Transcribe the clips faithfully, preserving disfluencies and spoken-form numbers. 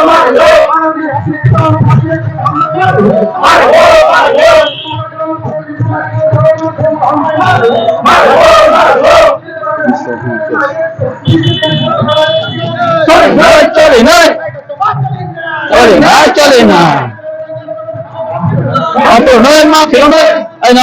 Chale nai, chale nai. Chale nai, chale nai. Abo nai ma phirok nai. Ai na.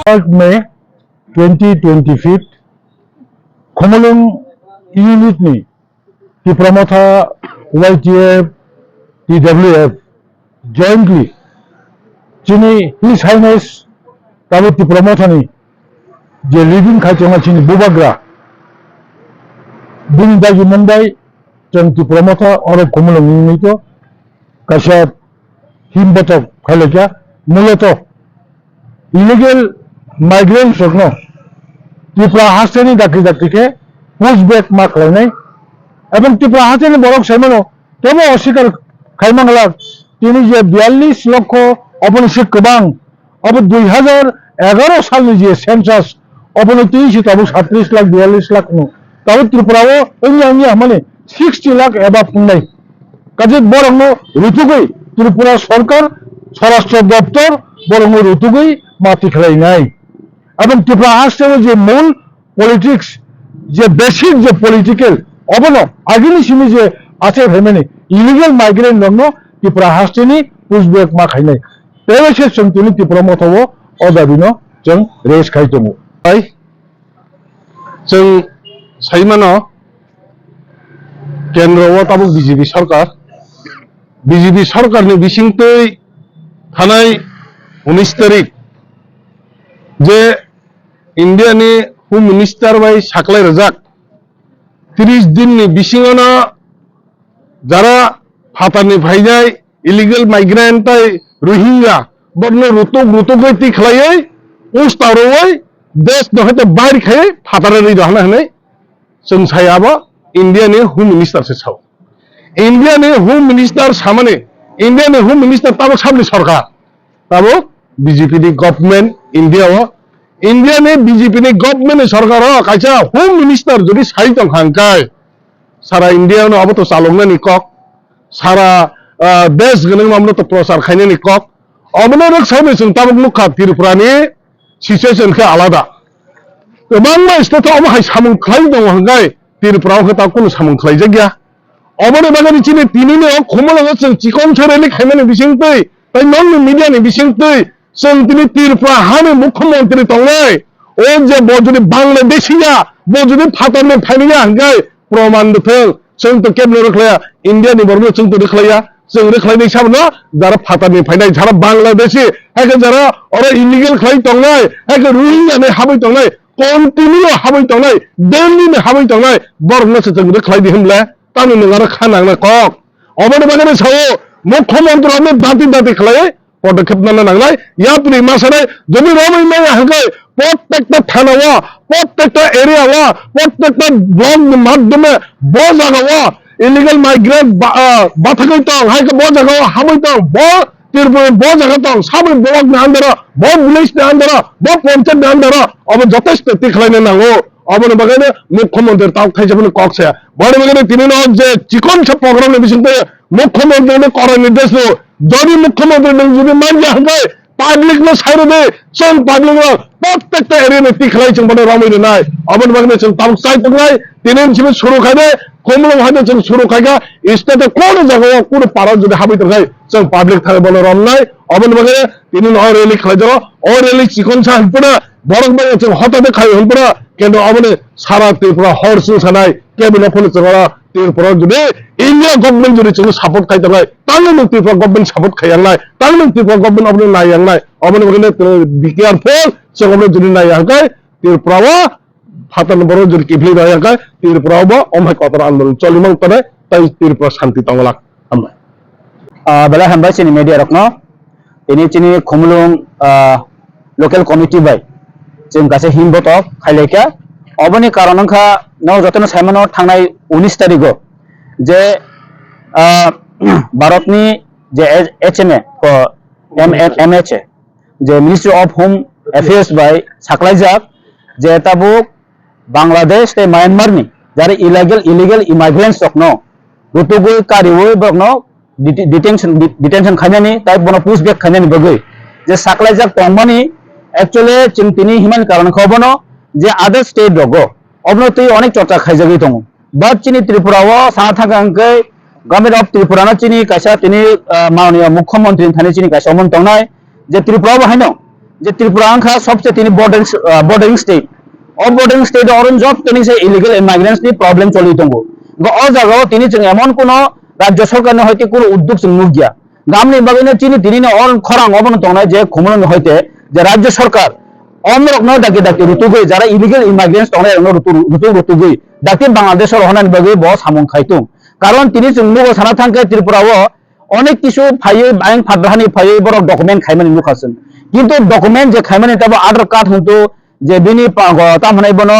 First May twenty twenty-five, Khumulwng unit ni Tipra Motha, Y T F, T W F jointly chini His Highness tabuk Tipra Motha ni je leading khai tongo chini bubagra, bini dagi mung bai chwng Tipra Motha oro Khumulwng wngwi to kaisa himbotok phailaikha, muloto illegal migrants rokno Tripura hasteni dakti dakti khe push back ma khlainai, ebong Tripura hasteni borok saimano tebo osikar khai mangla, tini je biyallis lokho oboni se kwbang, obo dui hajar egaro salni je census, oboni twi se tabuk sattris lakh, biyallis lakh no. Tabuk Tripura o wngya wngya hwnmani sixty lakh above wngnai. Kaje borokno rutugwi Tripura Sarkar, Swarashtra Doptor borokno rutugwi mati khlainai. Ebong Tripura hasteo je mul politics, je basic je political, obono agini simi je achai phaimani illegal migrant rokno Tripura hasteni push back ma khainai. Tei bai se chwng tini Tipra Motha o o dabi no chwng raise khai tongo. Tai chwng sai mano kendro o tabuk B J P sarkar, B J P sarkar ni bising twi thanai unis tarik je India ni Home Minister bai saklai rwjak tris din ni bisingo no jara phatar ni phainai illegal migrant tai Rohingya borno rutuk rutuk bai twi khlaiwi usta rwwi desh no haite bair khai phatar ri rw hana hinwi chwng sai abo India ni Home Minister se sao. India ni Home Minister samani, India ni Home Minister tabuk sabni sarkar, tabuk B J P ni government India o, India ni B J P ni government ni sarkar o kaisa Home Minister jodi sai tong kha hwnkhe sara India no abo to chaloknani kok, sara, ah, desh gwnang mamno to prochar khainani kok, obono rwksaino chwng tabuk nukha Tripura ni situation khe alada. Kwbangma state o omo hai samung khlai tongo hwnkhe Tripura o khe ta kunu samung khlaijak ya. Oboni bagwi chini tini ni o khumulwngo chwng chikon se rally khaimani bising twi, tei nokni media ni bising twi chwng tini Tripura hani mukhyamantri tongnai. O je bo jodi Bangladeshi ya, bo jodi phatar ni phaini ya hwnkhe proman de thung. Chwng to kebno rwkhlaiya, India ni borok no chwng to rwkhlaiya. Chwng rwkhlainai sabo no jara phatar ni phainai, jara Bangladeshi, hai khe jara oro illegal khlai tongnai, hai khe Rohingya ni habwi tongnai, continue habwi tongnai, daily ni habwi tongnai, borok no se chwng rwkhlai di hwnle, tamni nwng aro kha nang na kok. Oboni bagwi sao, mukhyamantri rok no dati dati khlai, podokkhep nana nangnai, yapri ma sanai, jodi romwi maya hwnkhe, prottekta thana o, prottekta area o, prottekta block ni madhyome bo jaga o illegal migrant ba-, ah, bathagwi tong, hai khe bo jaga o habwi tong, bo Tripura bo jaga tong, saboni block ni under o, bo village ni under o, bo panchayat ni under o, obo jotesto twi khlaina nango. Oboni bagwi no mukhyamantri tabuk thaisa phano kok saya. Boni bagwi no tini no je chikon sa program ni bising twi mukhyamantri no korai nirdesh no, jodi mukhyamantri nwng jodi manya hwnkhe public no sai rwdi, chwng public no prottekta area no tikhlai chwng bono romwi rwnai. Oboni bagwi no chwng tabuk chai tongnai, tini simi suru khaide, khumulwng haide chwng suru khaikha, state o kono jaga o kono para jodi habwi tongkhai chwng public thani bono romnai. Oboni bagwi no tini no o rally khlai jago, o rally chikon sa hwnphano borok bai chwng hotate khai hwnphano, kendo oboni sara Tripura hor chwng sanai, kebino phano chwng oro Tripura jodi India government jodi chwngno support khai tongnai, tangwi nwng Tripura government support khai yangnai, tangwi nwng Tripura government obono nai yangnai, oboni bagwi no be careful, chwng obono jodi nai ya hwnkhe Tripura o phatarni borok jodi kiphilwi rw ya hwnkhe Tripura o bo omo hai kotor andolon choli mang tongnai, tei Tripura shanti tongwlak. Hambai. Ah, belai hambai chini media rokno. Tini chini Khumulwng, ah, local committee bai chwng kaisa himbotok khailaikha. Oboni karon wngkha, no jotono saimano thangnai unis tarigo je, ah, Bharatni je H M A ko M-, M-, M H A, je Ministry of Home Affairs bai saklaijak je tabuk Bangladesh tei Myanmar ni jara illegal, illegal immigrants rokno rutugwi kariwi borokno dete-, detention, de-, detention khainani tai bono push back khainani bagwi je saklaijak tongmani actually chwng tini himani karon khe obono je other state rogo obono twi onek chorcha khaijagwi tongo. But chini Tripura o sana thangkha hwnkhe Government of Tripura no chini kaisa tini, ah, mananiya Mukhyamantri ni thani chini kaisa omo tongnai je Tripura bo haino je Tripura wngkha sobse tini bordering, ah, bordering state. O bordering state o oro job tini se illegal immigrants ni problem choli tongo. Go o jaga o tini chwng emon kuno rajya sarkar ni hoite kuno udduk chwng nukya. Gamni bagwi no chini tini no o khorang obono tongnai je Khumulwng ni hoite je rajya sarkar omorok no dakti dakti rutugwi jara illegal immigrants tongnai rok no rutu-, rutuk rutugwi dakti Bangladesh o rohornani bagwi bo samung khai tung. Karon tini chwng nugo sana thangkhe Tripura o onek kisu phaiwi ayang phadrahani phaiwi borok document khaimani nukha chwng. Kintu document je khaimani tabo Aadhaar card hwntu je bini pa-, go-, tam hwnai bono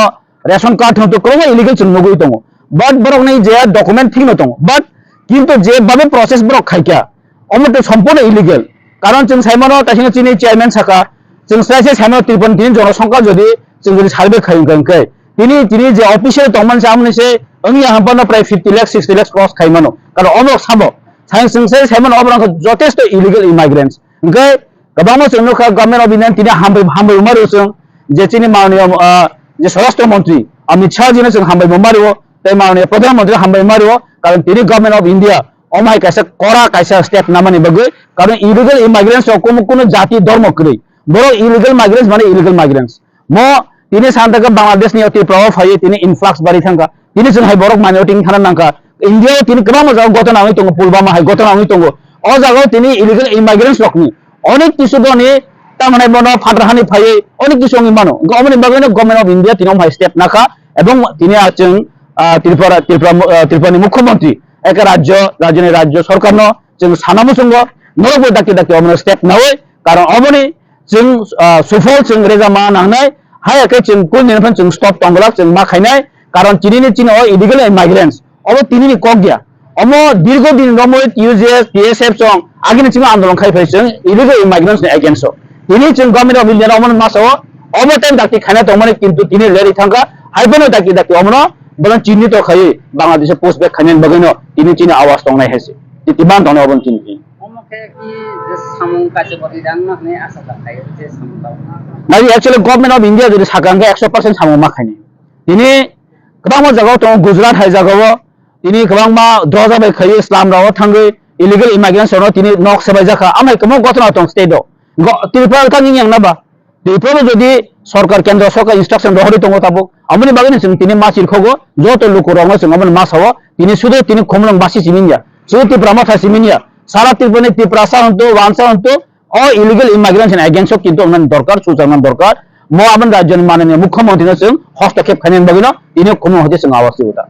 ration card hwntu kwbangma illegal chwng nugwi tongo. But borokni je document thikno tongo. But kintu je babe process borok khaikha, omo to sompurno illegal. Karon chwng saimano, taisino chini chairman saka, chwng srai se saimano Tripura tini jonosongkha jodi chwng jodi survey khai wngkha hwnkhe, tini, tini je official tongmani se amoni se wngya hampano prai fifty lakhs, sixty lakhs cross khaimano. Karon omo sabo, sai chwng sai saimano obo wngkha jotesto illegal immigrants. Hwnkhe kwbangma chwng nukha Government of India tini hambai, hambai wngmani chwng je chini mananiya, ah, je Swarashtra Mantri Amit Shah jino chwng hambai wngmani o, tei mananiya Pradhan Mantri hambai wngmani o, karon tini Government of India omo hai kaisa kora kaisa step namani bagwi Karon illegal immigrants rok kumu kunu jati dhormo kwrwi. Borok illegal migrants mane illegal migrants. Mo tini santa khe Bangladesh ni Tripura o phaiwi tini influx bari thangkha. Tini chwng hai borok minority wng thana nangkha. India o tini kwbangma jaga gotona wngwi tongo, Pulwama hai gotona wngwi tongo. O jaga o tini illegal immigrants rokni onek kisu boni tamani bono phatar hani phaiwi onek kisu wngwi mano. Wngkha oboni bagwino Government of India tini omo hai step nakha ebong tini a chwng, ah, Tripura, Tripura, ah, Tripura ni Mukhyamantri eke rajyo, rajyoni rajyo sorkarno chwng sana muchungo norokbo dakti dakti omono step nawi, karon oboni chwng, ah, sufol chwng rejama nangnai, hai khe chwng kul ni phano chwng stop tonglak chwng ma khainai, karon chini ni chini o illegal immigrants obo tini ni kok ya. Omo dirgo din romwi T U J S, T S F chwng agini chwng andolon khai phai chwng illegal immigrants ni against o. Tini chwng Government of India no omo ma sao, omo ten dakti khaina tongmani kintu tini leri thangkha, hai bono dakti dakti omono bono chini to khai Bangladesh push back khainani bagwino tini chini awas tongnai hai se. Titi ban tongnai obo chini. Omo khe ki je samung kaisa bwrwi rang ma hwnwi asa ta khaio, je samung rok. Nai actually Government of India jodi sakha hwnkhe ekso percent samung ma khaini. Tini kwbangma jagao tongo, Gujarat hai jagao tini kwbangma droja bai khaio, slum rao thangwi illegal immigrants rokno tini nok sebai jakha, amai kwbangma gotona tong state o. Go-, Tripura thang wng yang na ba? Tripura o jodi sorkar, kendra sorkar instruction rohorwi tongo tabuk, aboni bagwi no chwng tini ma chirkhogo, joto lukurokno chwng aboni ma sao, tini sudu tini Khumulwng basi simi ya, sudu Tipra Motha simi ya, sara Tripura ni Tiprasa hwntu, wansa hwntu, o illegal immigrants ni against o kintu wngnani dorkar, suchar nani dorkar, mo aboni rajyoni mananiya Mukhyamantri no chwng hostokhep khainani bagwi no tini Khumulwng hoite chwng awas twibo ta.